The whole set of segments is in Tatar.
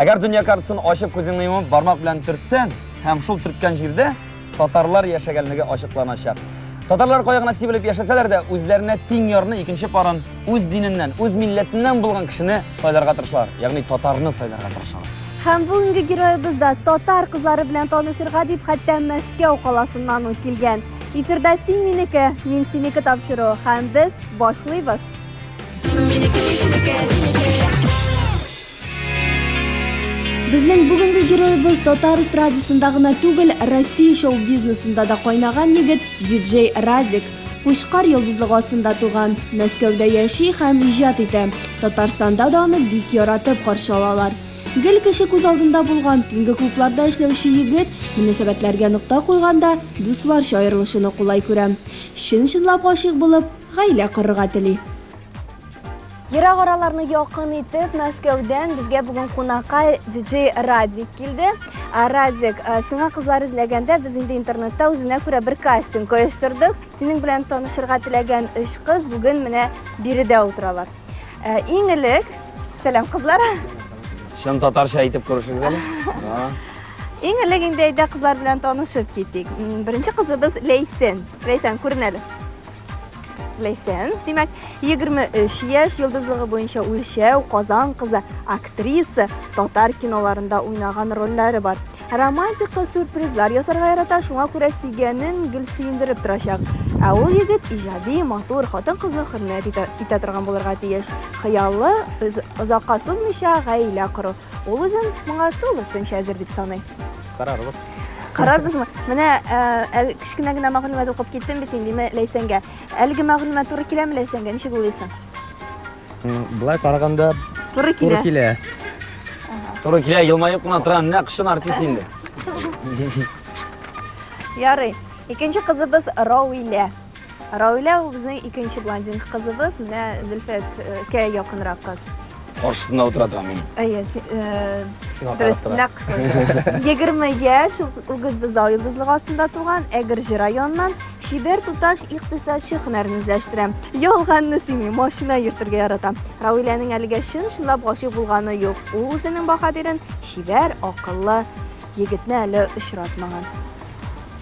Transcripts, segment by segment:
Әгәр дөнья картасын ачып күзеңне йомып бармак белән төртсәң, һәм шул төрткән җирдә татарлар яшәгәнлеге ачыкланачак. Татарлар кая гына сибелеп яшәсәләр дә, үзләренә тиң ярны икенче парын үз диненнән, үз милләтеннән булган кешене сайларга тырышалар, ягъни татарны сайларга тырышалар. Һәм бүгенге героебыз да татар кызлары белән танышырга дип хәтта Мәскәү каласыннан ук килгән. Эфирда Син минеке, мин синеке тапшыруы һәм без башлыйбыз. Безнең бүгенге героебыз татар эстрадасында гына түгел, Россия шоу-бизнесында да кайнаган егет диджей Радик. Кучкар йолдызлыгы астында туган, Мәскәүдә яши һәм иҗат итә. Татарстанда да аны бик яратып каршы алалар. Гел кеше күз алдында булган, төнге клубларда эшләүче егет, мөнәсәбәтләргә нокта куйганда, дусларча аерылышуны кулай күрә. Чын-чынлап гашыйк булып, гаилә корырга тели. Ерак араларны якын итеп, Мәскәүдән безгә бүген кунакка диджей Радик килде. Радик, сиңа кызлар эзләгәндә без инде интернетта үзенә күрә бер кастинг оештырдык. Синең белән танышырга теләгән өч кыз бүген менә биредә утыралар. Иң элек, сәлам кызлар. Чын татарча әйтеп күрешегез әле. Иң элек инде әйдә кызлар белән танышып китик. Беренче кызыбыз Ләйсән. Ләйсән, күрен әле. Ләйсән, димәк, 23 яшь, йолдызлыгы буенча үлчәү, Казан кызы, актриса, татар киноларында уйнаган рольләре бар. Романтик кыз сюрпризлар ясарга ярата, шуңа күрә сөйгәнен гел сөендереп торачак. Ә ул егет иҗади, матур, хатын-кызны хөрмәт итә, итә торган булырга тиеш. Хыялы, озакка сузмыйча гаилә кору. Ул үзен моңа тулысынча әзер дип саный. Карарбыз. Карарбызмы? Менә ә, кечкенә генә мәгълүмат укып киттем бит инде Ләйсәнгә. Әлеге мәгълүмат туры киләме Ләйсәнгә? Ничек уйлыйсың? Болай караганда туры килә. Туры килә. Туры килә, елмаеп кына тора, нәкъ чын артист инде. Ярый. Икенче кызыбыз Рауилә. Рауилә ул безнең икенче блондин кызыбыз, менә Зөлфәткә якынрак кыз. Каршысында утыра тора минем. Әйе, Сиңа карап тора. Нәкъ шулай. 20 яшь, үгез бозау йолдызлыгы астында туган, Әгерҗе районыннан чибәр туташ икътисадчы һөнәрен үзләштерә. Ялганны сөйми, машина йөртергә ярата. Рауиләнең әлегә чын-чынлап гашыйк булганы юк. Ул үзенең баһадирын чибәр, акыллы егетне әле очратмаган.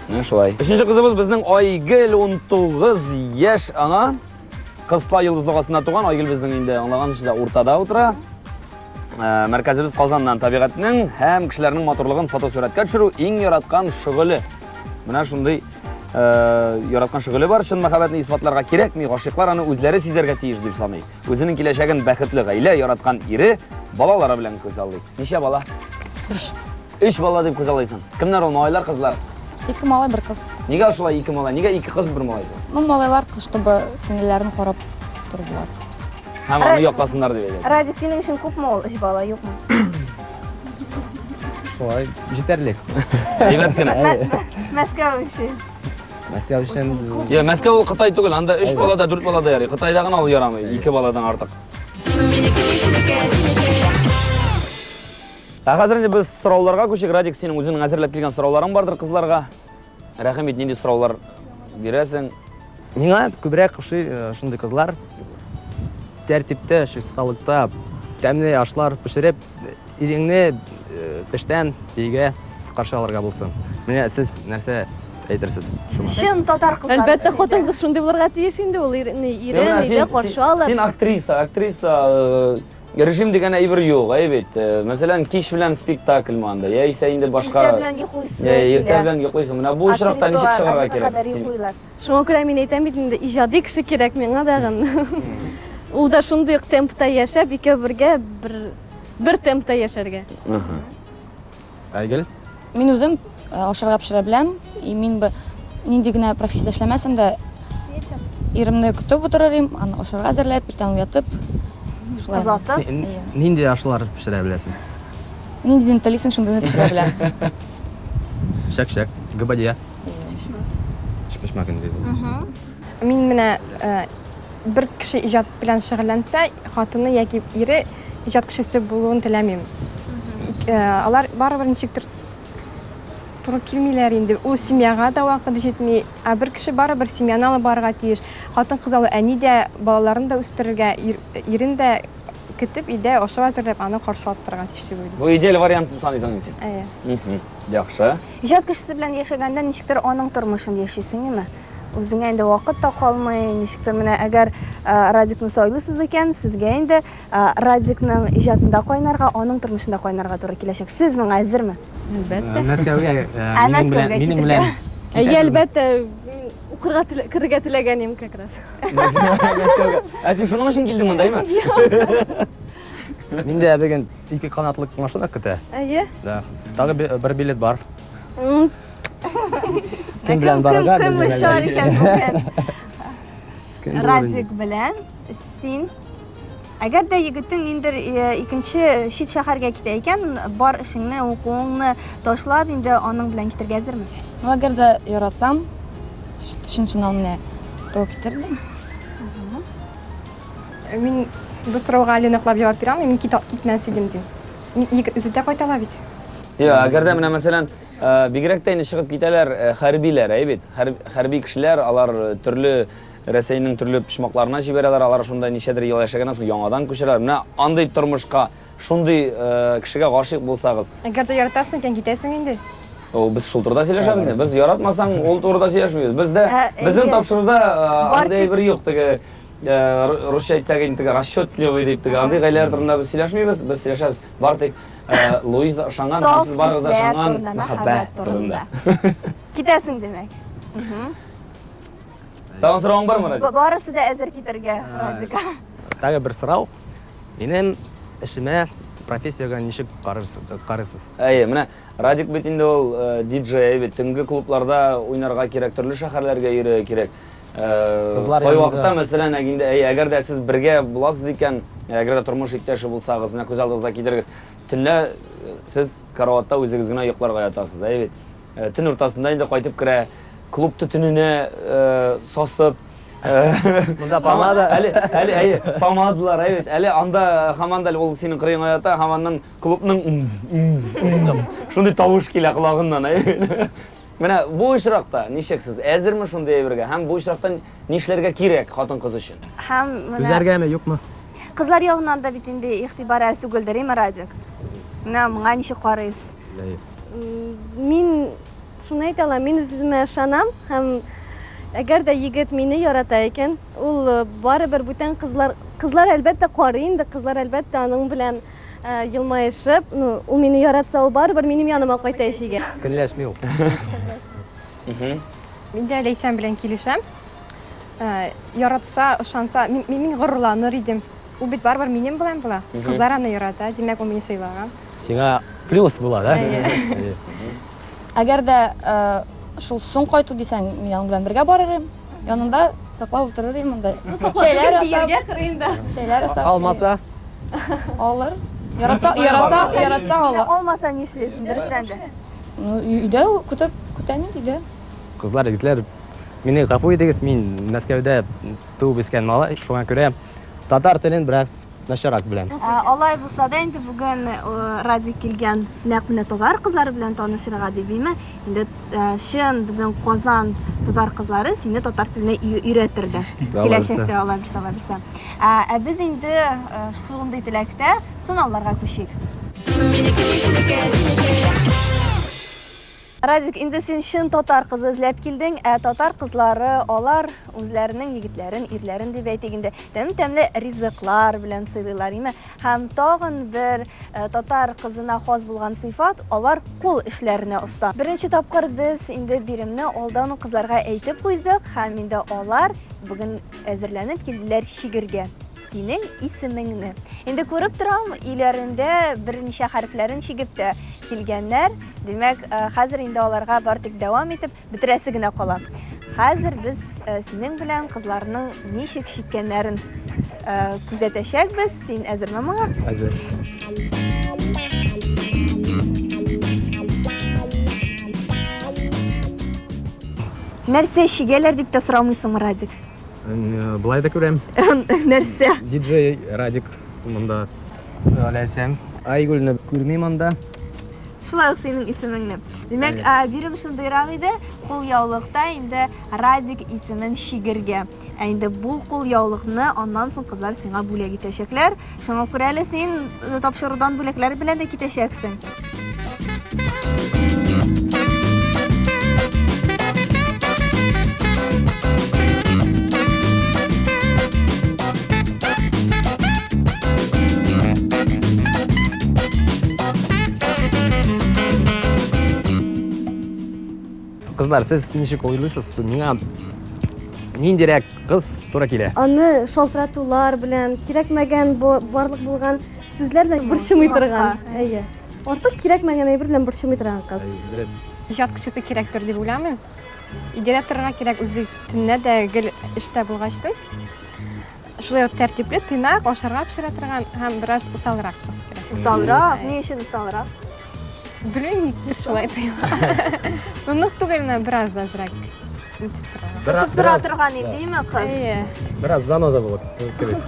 Менә шулай. Өченче кызыбыз безнең Айгөл, 19 яшь аңа. Кысла йолдызлык астында туган Айгөл безнең инде аңлаганча уртада утыра. Э, мәркәзебез Казаннан табигатьнең һәм кешеләрнең матурлыгын фотосурәткә төшерү иң яраткан шөгыле. Менә шундый э, яраткан шөгыле бар. Чын мәхәббәтне исбатларга кирәкми, гашыйклар аны үзләре сизәргә тиеш дип саный. Үзенең киләчәген бәхетле гаилә, яраткан ире, балалары белән күзаллый. Ничә бала? Өч. Өч бала дип күзаллыйсың. Кемнәр ул, малайлар, кызлар? Ике малай, бер кыз. Нигә шулай ике малай? Нигә ике кыз, бер малай? Ну, малайлар, чтобы сеңелләрен карап тордылар. Һәм аны якласыннар дип әйтә. Радик, синең өчен күпме ул өч бала, юкмы? Шулай, җитәрлек. Әйбәт кенә. Мәскәү өчен. Мәскәү өчен. Я, Мәскәү ул Кытай түгел, анда өч бала да, дүрт бала да ярый. Кытайда гына ул ярамый, ике баладан артык. Ә хәзер инде без сорауларга күчик. Радик, синең үзеңнең әзерләп килгән сорауларың бардыр кызларга. Рәхим ит, нинди сораулар бирәсең? Миңа күбрәк ошый э, шундый кызлар. Тәртиптә, чисталыкта, тәмле ашлар пешереп, иреңне э, эштән өйгә каршы алырга булсын. Менә сез нәрсә әйтерсез? Чын татар кызлары. Әлбәттә, хатын-кыз шундый булырга тиеш инде ул ирен өйдә каршы алып. Син актриса, актриса э, Режим дигән әйбер юк, әй бит. Э, мәсәлән, кич белән спектакль монда, яисә инде башка. Иртә белән йоклыйсың. Иртә белән йоклыйсың. Менә бу очракта ничек чыгарга кирәк? Шуңа күрә мин әйтәм бит инде, иҗади кеше кирәк миңа дагын. Ул да шундый ук темпта яшәп, икәү бергә бер бер темпта яшәргә. Айгөл? Мин үзем э, ашарга пешерә беләм. И мин б нинди генә профессиядә эшләмәсәм дә, иремне көтеп утырыр идем, аны ашарга әзерләп, иртән уятып, шулай. Озатып? Нинди ашлар пешерә беләсең? Ниндиден телисең, шундыйны пешерә беләм. Чәк-чәк, гөбәдия. Өчпочмак инде. Мин менә э, бер кеше иҗат белән шөгыльләнсә, хатыны яки ире иҗат кешесе булуын теләмим. Э, алар барыбер ничектер туры килмиләр инде. Ул семьяга да вакыт җитми, ә бер кеше барыбер семьяны алып барырга тиеш. Хатын-кыз алы әни дә, балаларын да үстерергә, ирен дә көтеп, өйдә ашау әзерләп, аны каршылап торырга тиеш дип уйлыйм. Бу идеаль вариант дип саныйсың инде син. Әйе. Яхшы. Иҗат кешесе белән яшәгәндә ничектер аның тормышын яшисең, әйеме? Үзеңә инде вакыт та калмый, ничектер менә әгәр Радикны сайлыйсыз икән, сезгә инде Радикның иҗатында кайнарга, аның тормышында кайнарга туры киләчәк. Сез моңа әзерме? Әлбәттә. Мәскәүгә минем белән, минем белән. Әйе, әлбәттә, укырга керергә теләгән идем как раз. Мәскәүгә. Ә син шуның өчен килдең монда, әйме? Миндә бүген ике канатлы машина көтә. Әйе. Да. Тагы бер билет бар. Кем белән барырга Кем белмим очар әле. икән бүген? Кем булыр Радик инде? белән син Әгәр дә егетең инде икенче чит шәһәргә китә икән, бар эшеңне, укуыңны ташлап, инде аның белән китәргә әзерме? Ну, әгәр дә яратсам, чын-чыннан менә, то китер идем. Мин бу сорауга әле ныклап җавап бирә алмыйм, мин китмәс идем дим. Егет үзе дә кайта ала бит. Юк, әгәр дә менә мәсәлән, бигрәк тә инде чыгып китәләр хәрбиләр, әйе бит? Хәрби кешеләр, алар төрле Рәсәйнең төрле почмакларына җибәрәләр, алар шунда ничәдер ел яшәгәннән соң яңадан күчәләр. Менә андый тормышка, шундый кешегә гашыйк булсагыз. Әгәр дә яратасың икән, китәсең инде. О, без шул турыда сөйләшәбез инде. Без яратмасаң, ул турыда сөйләшмибез. Бездә, безнең тапшыруда андый әйбер юк, теге русча әйтсәк инде теге расчетливый дип теге андый гаиләләр турында без сөйләшмибез, без сөйләшәбез бары тик Луиза ышанган һәм сез барыгыз да ышанган мәхәббәт турында. Китәсең димәк. Тагын соравың бармы, Радик? Барысы да әзер китәргә, Радик. Тагы бер сорау. Минем эшемә, профессиягә ничек карыйсыз? Әйе, менә Радик бит инде ул диджей бит, төнге клубларда уйнарга кирәк, төрле шәһәрләргә йөрергә кирәк. Кызлар Кай янында. вакытта, мәсәлән, инде, әйе, әгәр дә сез бергә буласыз икән, әгәр дә тормыш иптәше булсагыз, менә күз алдыгызга китерегез, төнлә сез караватта үзегез генә йокларга ятасыз, әйе бит? Төн уртасында инде кайтып керә, клуб төтененә сасып, Монда помада. Әле, әле, әйе, помадалар, әйе бит. Әле анда һаман да ул синең кырыеңа ята, һәм аннан клубның шундый тавыш килә колагыннан, әйе бит. Менә бу очракта ничек сез әзерме шундый әйбергә һәм бу очракта нишләргә кирәк хатын-кыз өчен? Һәм менә Түзәргәме, юкмы? Кызлар ягыннан да бит инде игътибар әз түгелдер, әйме, Радик? Менә моңа ничек карыйсыз? Әйе. Мин шуны әйтә алам, мин үз-үземә ышанам һәм әгәр дә егет мине ярата икән, ул э, барыбер бүтән кызлар, кызлар әлбәттә карый инде, кызлар әлбәттә аның белән э, елмаешып, ну, ул мине яратса, ул барыбер минем яныма кайта ишегә. Көнләшми ул. Мин дә Ләйсән белән килешәм. Э, яратса, ышанса, мин, мин горурланыр идем. Ул бит барыбер минем белән була. Кызлар аны ярата, димәк, ул мине сыйлаган. Сиңа плюс була, да? Әйе. Әгәр дә шул соң кайту дисәң, мин аның белән бергә барыр идем. Янында саклап утырыр идем монда. Чәйләр ясап. Чәйләр ясап. Алмаса? Алыр. Яратса, яратса, яратса ала. Алмаса нишлисең, дөрестән дә? Ну, өйдә көтеп, көтәм инде өйдә. Кызлар, егетләр, мине гафу итегез, мин Мәскәүдә туып үскән малай, шуңа күрә татар телен бераз начаррак беләм. Алай булса да инде бүген Радик килгән нәкъ менә татар кызлары белән танышырга дип, име? Инде чын безнең Казан татар кызлары сине татар теленә өйрәтер дә. Киләчәктә алла бирсә, алла бирсә. Ә без инде шундый теләктә сынауларга күчик. Радик, инде син чын татар кызы эзләп килдең, ә татар кызлары алар үзләренең егетләрен, ирләрен дип әйтик инде, тәм-тәмле ризыклар белән сыйлыйлар, име? Һәм тагын бер э, татар кызына хас булган сыйфат, алар кул эшләренә оста. Беренче тапкыр без инде биремне алдан ук кызларга әйтеп куйдык, һәм инде алар бүген әзерләнеп килделәр чигергә. Синең исемеңне. Инде күреп торам, өйләрендә берничә хәрефләрен чигеп тә килгәннәр. Димәк, э, хәзер инде аларга бар тик дәвам итеп бетерәсе генә кала. Хәзер без э, синең белән кызларның ничек чиккәннәрен э, күзәтәчәкбез. Син әзерме моңа? Әзер. Нәрсә чигәләр дип тә сорамыйсыңмы, Радик? Былай да күрәм. Нәрсә? Диджей Радик монда. Ләйсән. Айгөлне күрмим анда. Шулай ук синең исемеңне. Димәк, бирем шундыйрак иде, кулъяулыкта инде Радик исемен чигергә. Ә инде бу кулъяулыкны аннан соң кызлар сиңа бүләк итәчәкләр. Шуңа күрә әле син э, тапшырудан бүләкләр белән дә китәчәксең. Кызлар, сез ничек уйлыйсыз, миңа ниндирәк кыз туры килә? Аны шалтыратулар белән, кирәкмәгән барлык булган сүзләр белән борчымый торган. Әйе. Артык кирәкмәгән әйбер белән борчымый торган кыз. Дөрес. Иҗат кешесе кирәктер дип уйламыйм. Өйдә дә торырга кирәк, үзе төнлә дә гел эштә булгачтын. Шулай ук тәртипле, тыйнак, ашарга пешерә торган һәм бераз усалрак кыз кирәк. Усалрак? Ни өчен усалрак? Белмим, никтер шулай тоела. Ну, нык түгел, менә бераз азрак. Итеп тора. Тотып тора торган инде, димме кыз? Әйе. Бераз заноза булып кебек.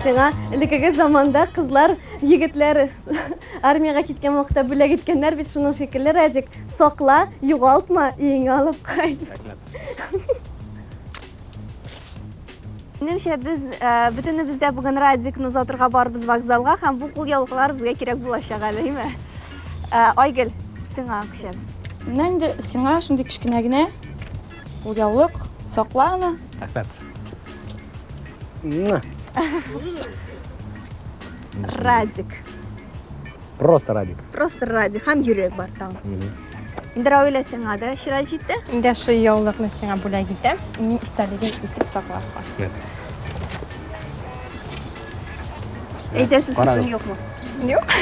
Сиңа элеккеге заманда кызлар, егетләр армиягә киткән вакытта бүләк иткәннәр бит шуның шикелле, Радик. Сакла, югалтма, өеңә алып кайт. Минемчә, без э, бөтенебез дә бүген Радикны озатырга барбыз вокзалга һәм бу кулъяулыклар безгә кирәк булачак әле, әйме? Э, Айгөл, сиңа күчәбез. Менә инде сиңа шундый кечкенә генә кулъяулык, сакла аны. Рәхмәт. Радик. Просто Радик. Просто Радик һәм йөрәк бар тагын. Инде Равилә сиңа да чират җитте. Инде шул яулыкны сиңа бүләк итәм. Минем истәлегем итеп сакларсың. Әйтәсе сүзең юкмы? Юк.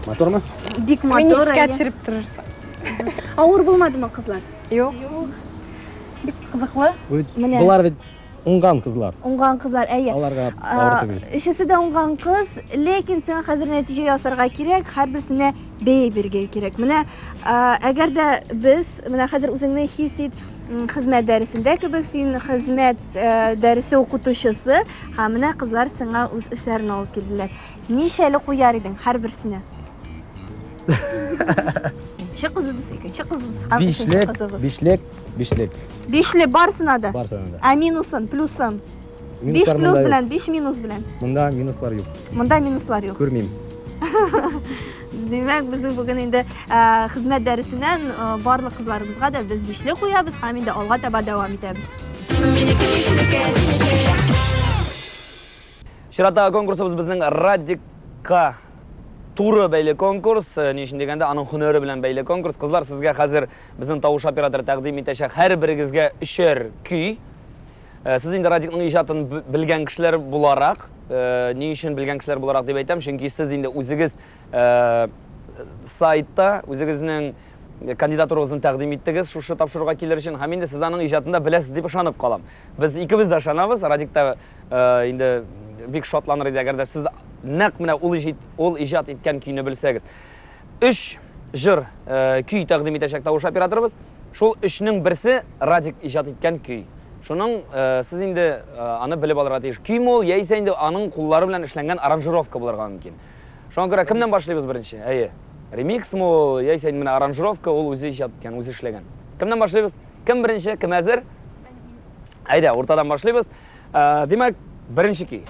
Матурмы? Бик Мине матур. искә әйе. төшереп торырсың. Авыр булмадымы, кызлар? Юк. Бик кызыклы. Бу бит- Менә. Болар бит Уңган кызлар. Уңган кызлар, әйе. Аларга авыр түгел. Өчесе дә уңган кыз, ләкин сиңа хәзер нәтиҗә ясарга кирәк, һәрберсенә бәя бирергә кирәк. Менә әгәр дә без менә хәзер үзеңне хис ит хезмәт дәресендә кебек, син хезмәт дәресе укытучысы, һәм менә кызлар сиңа үз эшләрен алып килделәр. Ничәле куяр идең һәрберсенә? Беренче кызыбыз, икенче кызыбыз һәм өченче кызыбыз. Бишлек, бишлек. Бишле барысына да. Барысына да. Ә минусын, плюсын? Биш плюс белән, биш минус белән. Монда минуслар юк. Монда минуслар юк. Күрмим. Димәк, безнең бүген инде э, хезмәт дәресеннән э, барлык кызларыбызга да без бишле куябыз һәм инде алга таба дәвам итәбез. Чираттагы конкурсыбыз безнең Радикка туры бәйле конкурс. Э, ни өчен дигәндә, аның һөнәре белән бәйле конкурс. Кызлар, сезгә хәзер безнең тавыш операторы тәкъдим итәчәк һәрберегезгә өчәр көй. Э, сез инде Радикның иҗатын белгән кешеләр буларак, э, ни өчен белгән кешеләр буларак дип әйтәм, чөнки сез инде үзегез сайтта үзегезнең кандидатурагызны тәкъдим иттегез шушы тапшыруга килер өчен һәм инде сез аның иҗатын да беләсез дип ышанып калам. Без икебез дә ышанабыз, Радик та Э, инде бик шатланыр иде, әгәр дә сез нәкъ менә ул иҗат, ул иҗат иткән көйне белсәгез. Өч җыр э, көй тәкъдим итәчәк тавыш операторыбыз. Шул өчнең берсе Радик иҗат иткән көй. Шуның э, сез инде аны белеп алырга тиеш. Көйме ул, яисә инде аның куллары белән эшләнгән аранжировка булырга мөмкин. Шуңа күрә кемнән башлыйбыз беренче? Әйе. Ремиксмы ул, яисә инде менә аранжировка ул үзе иҗат иткән, үзе эшләгән. Кемнән башлыйбыз? Кем беренче, кем әзер? Әйдә, уртадан башлыйбыз. Э, димәк, беренче көй.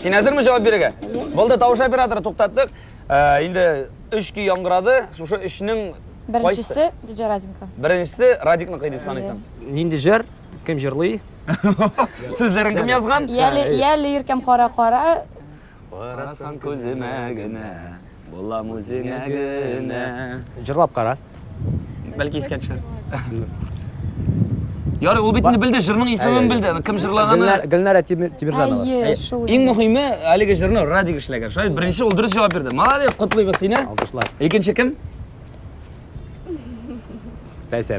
Син әзерме җавап бирергә? Булды, тавыш операторы туктаттык. Э, инде өч көй яңгырады. Шушы өчнең Беренчесе DJ Радинка. Беренчесе Радикныкы дип саныйсың. Нинди җыр? Кем җырлый? Сүзләрен кем язган? Яле, яле иркәм кара-кара. Карасаң күземә генә, булам үзеңә генә. Җырлап кара. Бәлки искә төшәр. Ярый, ул бит инде белде, җырның исемен белде. Кем җырлаганы? Гөлнара Тимирҗанова. Әйе, шул. Иң мөһиме, әлеге җырны Радик эшләгән. Шулай беренче ул дөрес җавап бирде. Молодец, котлыйбыз сине. Алкышлар. Икенче кем? Ләйсән.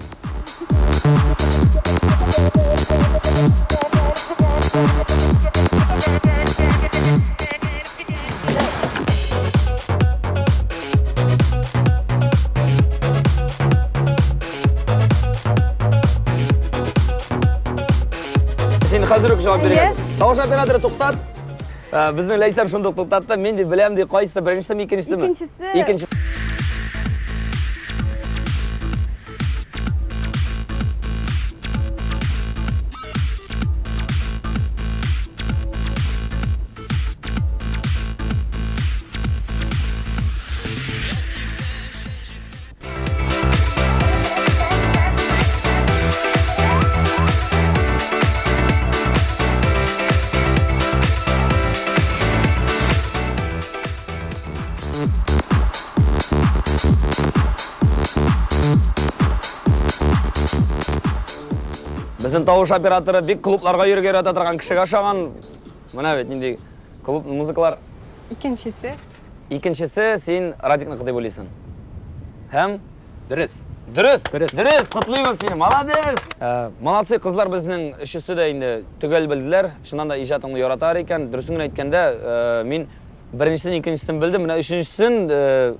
Син хәзер үк җавап биргән. Тавыш операторы туктат. Безнең Ләйсән шундук туктатты. Мин ди беләм ди, кайсы беренчесеме, икенчесеме? Икенчесе. Икенче. Безнең тавыш операторы бик клубларга йөрергә ярата торган кешегә ошаган. Менә бит нинди клуб музыкалар. Икенчесе. Икенчесе син Радикныкы дип уйлыйсың. Һәм Дөрес. Дөрес. Дөрес. Дөрес, котлыйбыз сине. Молодец. Молодцы, кызлар безнең өчесе дә инде төгәл белделәр. Чыннан да иҗатыңны яратар икән. Дөресен генә әйткәндә, мин беренчесен, икенчесен белдем. Менә өченчесен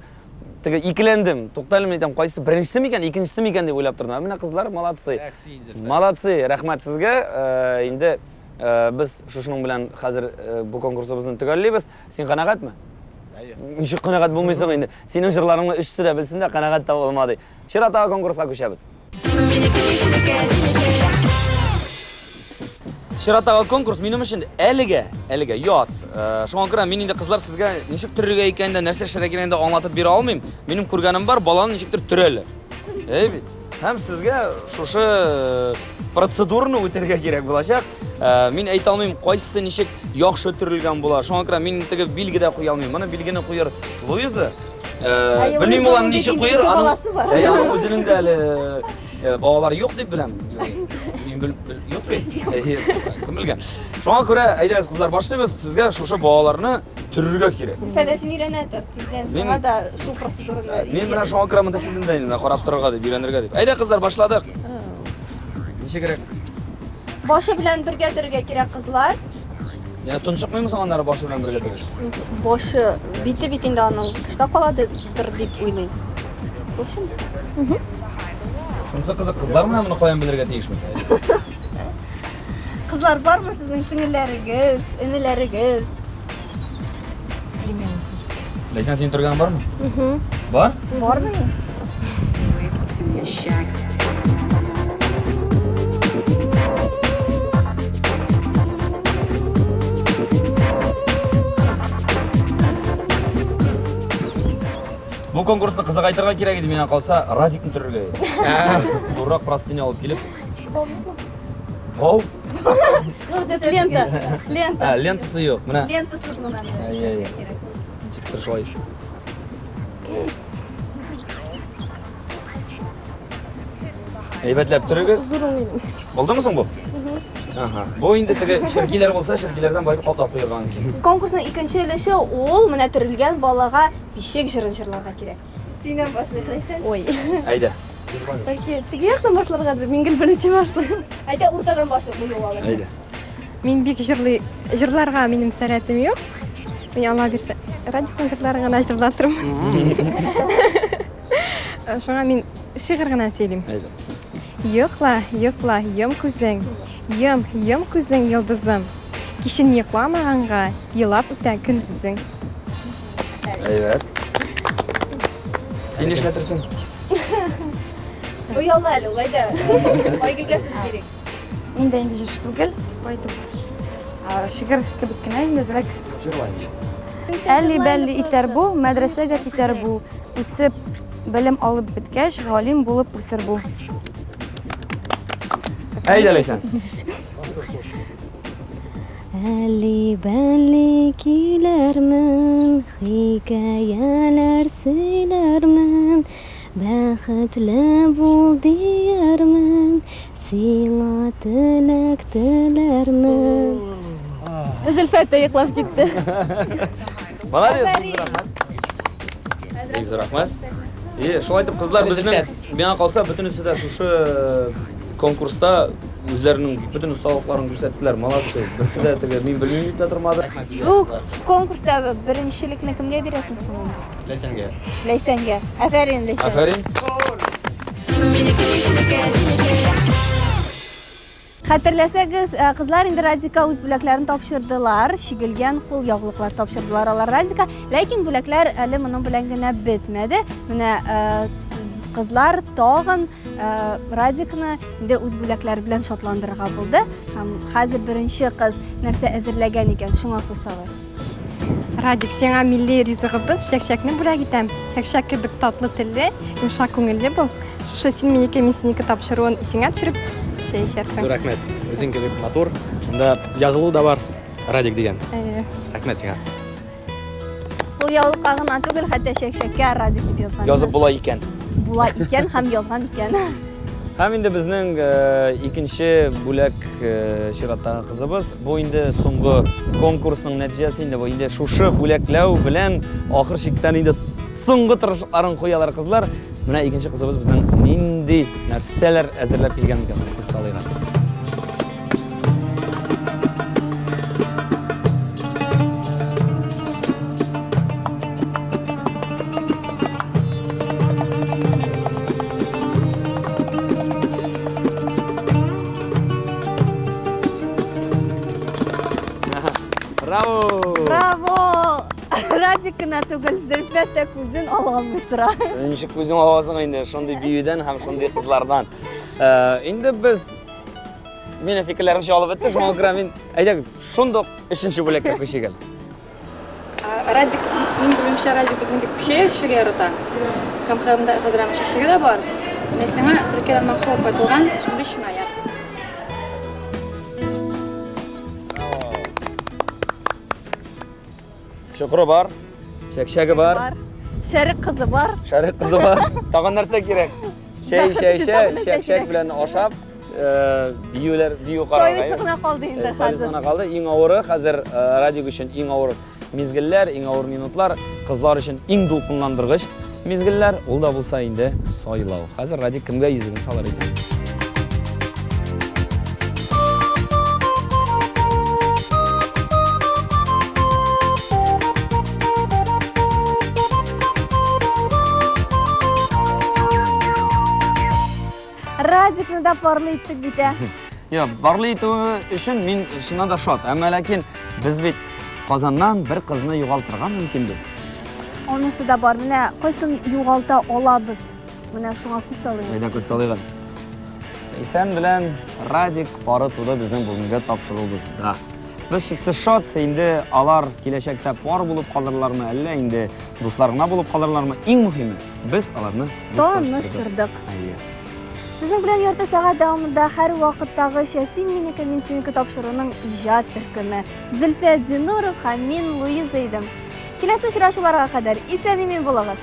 теге икеләндем. Туктале, мин әйтәм, кайсы беренчесе микән, икенчесе микән дип уйлап тордым. Ә менә кызлар молодцы. Молодцы, рәхмәт сезгә. Инде без шушының белән хәзер бу конкурсыбызны төгәллибез. Син канәгатьме? Ничек канәгать булмыйсың инде? Синең җырларыңны өчесе дә белсен дә канәгать тә булма ди. Чираттагы конкурска күчәбез. Чираттагы конкурс минем өчен әлегә, әлегә ят. Шуңа күрә мин инде кызлар сезгә ничек төрергә икәнен дә, нәрсә эшләргә кирәген дә аңлатып бирә алмыйм. Минем күргәнем бар, баланы ничектер төрәләр. Әй бит. Һәм сезгә шушы процедураны үтәргә кирәк булачак. Мин әйтә алмыйм, кайсысы ничек яхшы төрелгән була. Шуңа күрә мин теге билге дә куя алмыйм. Моны билгене куер Луиза. Белмим ул аны ничек куер. Аның үзенең дә әле балалар юк дип беләм. Мин бел, юк бит. Кем белгән. Шуңа күрә әйдәгез кызлар башлыйбыз. Сезгә шушы балаларны төрергә кирәк. Зөлфәдә, син өйрәнә тор. Тиздән сиңа да шул процедураны. Мин менә шуңа күрә монда килдем дә инде, менә карап торырга дип, өйрәнергә дип. Әйдә, кызлар, башладык. Ничегрәк? Башы белән бергә төрергә кирәк, кызлар. Я тончыкмыймы соң аннары башы белән бергә төрергә? Башы, бите бит инде аның тышта кала дидер дип уйлыйм. Башын. Шунысы кызык, кызлар менә моны каян белергә тиеш микән? Кызлар, бармы сезнең сеңелләрегез, энеләрегез? Ләйсән, синең төргәнең бармы? Бар? Бармыни? Бу конкурсны кызыгайтырга кирәк иде, миңа калса, Радикны төрергә иде. Зуррак простыня алып килеп. Бау? Лента, лента. Ә, лентасы юк. Менә. Лентасыз гына. Әйе, әйе. Ничектер шулай. Әйбәтләп төрегез. Булдымы соң бу? Ага. Бу инде теге черкиләр булса, черкиләрдән байып каплап куярга мөмкин. Конкурсның икенче өлеше ул менә төрелгән балага бишек җырын җырларга кирәк. Синнән башлыйк, Ләйсән. Ой. Әйдә. Бәлки, теге яктан башларгадыр, мин гел беренче башлыйм. Әйдә, уртадан башлыйк бу юлы. Әйдә. Мин бик җырлый, җырларга минем сәләтем юк. Мин Алла бирсә, радио җырларын гына җырлатырмын. Шуңа мин шигырь генә сөйлим. Әйдә. Йокла, йокла, йом күзең. Йом, йом күзең, йолдызым. Кичен йокламаганга елап үтә көндезең. Әйбәт. Син нишләтерсең? Ояла әле ул, әйдә. Айгөлгә сүз бирик. Мин дә инде җырчы түгел, шулай итеп шигырь кебек кенә инде әзрәк. Җырла инде. Әлли бәлли итәр бу, мәдрәсәгә китәр бу. Үсеп, белем алып беткәч, галим булып үсер бу. Әйдә, Ләйсән. Әлли бәлли киләрмен, хикәяләр сөйләрмен, бәхетле бул диярмен. Сиңа теләк теләрмен. Зөлфәт тә йоклап китте. Молодец. Бик зур рәхмәт. И, шулай итеп кызлар безнең миңа калса бөтенесе дә шушы конкурста үзләренең бөтен осталыкларын күрсәттеләр. Молодцы. Берсе дә теге мин белмим дип тә тормады. Бу конкурста беренчелекне кемгә бирәсең соң? Ләйсәнгә. Ләйсәнгә. Афәрин, Ләйсән. Афәрин. Хәтерләсәгез, э, кызлар инде Радика үз бүләкләрен тапшырдылар, чигелгән кул яулыклар тапшырдылар алар Радика. Ләкин бүләкләр әле моның белән генә бетмәде. Менә э, кызлар тагын э, Радикны инде үз бүләкләре белән шатландырырга булды. Һәм хәзер беренче кыз нәрсә әзерләгән икән, шуңа күз салыйк. Радик, сиңа милли ризыгыбыз чәкчәкне бүләк итәм. Чәкчәк кебек татлы телле, йомшак күңелле бул. Шушы син минеке, мин синеке тапшыруын исеңә төшереп, чәй эчәрсең. Зур рәхмәт. Үзең кебек матур. Монда язылу да бар. Радик дигән. Әйе. Рәхмәт сиңа. Ул яулыкка гына түгел, хәтта чәкчәккә Радик дип язган. Язып була икән. Була икән һәм язган икән. Һәм инде безнең икенче бүләк чираттагы кызыбыз. Бу инде соңгы конкурсның нәтиҗәсе инде бу. Инде шушы бүләкләү белән ахыр чиктән инде соңгы тырышлыкларын куялар кызлар. Менә икенче кызыбыз безнең нинди нәрсәләр әзерләп килгән икән соң, күз салыйк әле. Браво! Браво! Радик кына түгел, Зөлфәт тә күзен ала алмый тора. Ничек күзең аласың инде шундый биюдән һәм шундый кызлардан. Э, инде без минем фикерләрем чагылып бетте, шуңа күрә мин әйдәгез, шундук өченче бүләккә күчик әле. Радик, мин белүемчә, Радик безнең бик чәй эчәргә ярата. Һәм хәзер хәзер аның чәчәге дә бар. Менә сиңа Төркиядән махсус алып кайтылган шундый чынаяк. Чокыры бар, чәкчәге бар. Шәрык кызы бар. Шәрык кызы бар. Тагын нәрсә кирәк? Чәй, чәй, чәй, чәк-чәк белән ашап, э, биюләр, бию карарга. Совет гына калды инде хәзер. Совет гына калды. Иң авыры хәзер э, радик өчен иң авыр мизгелләр, иң авыр минутлар, кызлар өчен иң дулкынландыргыч мизгелләр, ул да булса инде сайлау. Хәзер Радик кемгә йөзеген салыр икән? Радикны да парлы иттек бит, ә. Юк, парлы итү өчен мин чыннан да шат. Әмма ләкин без бит Казаннан бер кызны югалтырга мөмкинбез. Анысы да бар. Менә кайсын югалта алабыз? Менә шуңа күз салыйк. Әйдә күз салыйк әле. Ләйсән белән Радик пары туды безнең бүгенге тапшыруыбызда. Без шиксез шат, инде алар киләчәктә пар булып калырлармы, әллә инде дуслар гына булып калырлармы? Иң мөһиме, без аларны таныштырдык. Әйе. Сезнең белән ярты сәгать дәвамында һәр вакыттагыча Син минеке, мин синеке тапшыруның иҗат төркеме. Зөлфия Динуров һәм мин Луиза идем. Киләсе очрашуларга кадәр исән-имин булыгыз.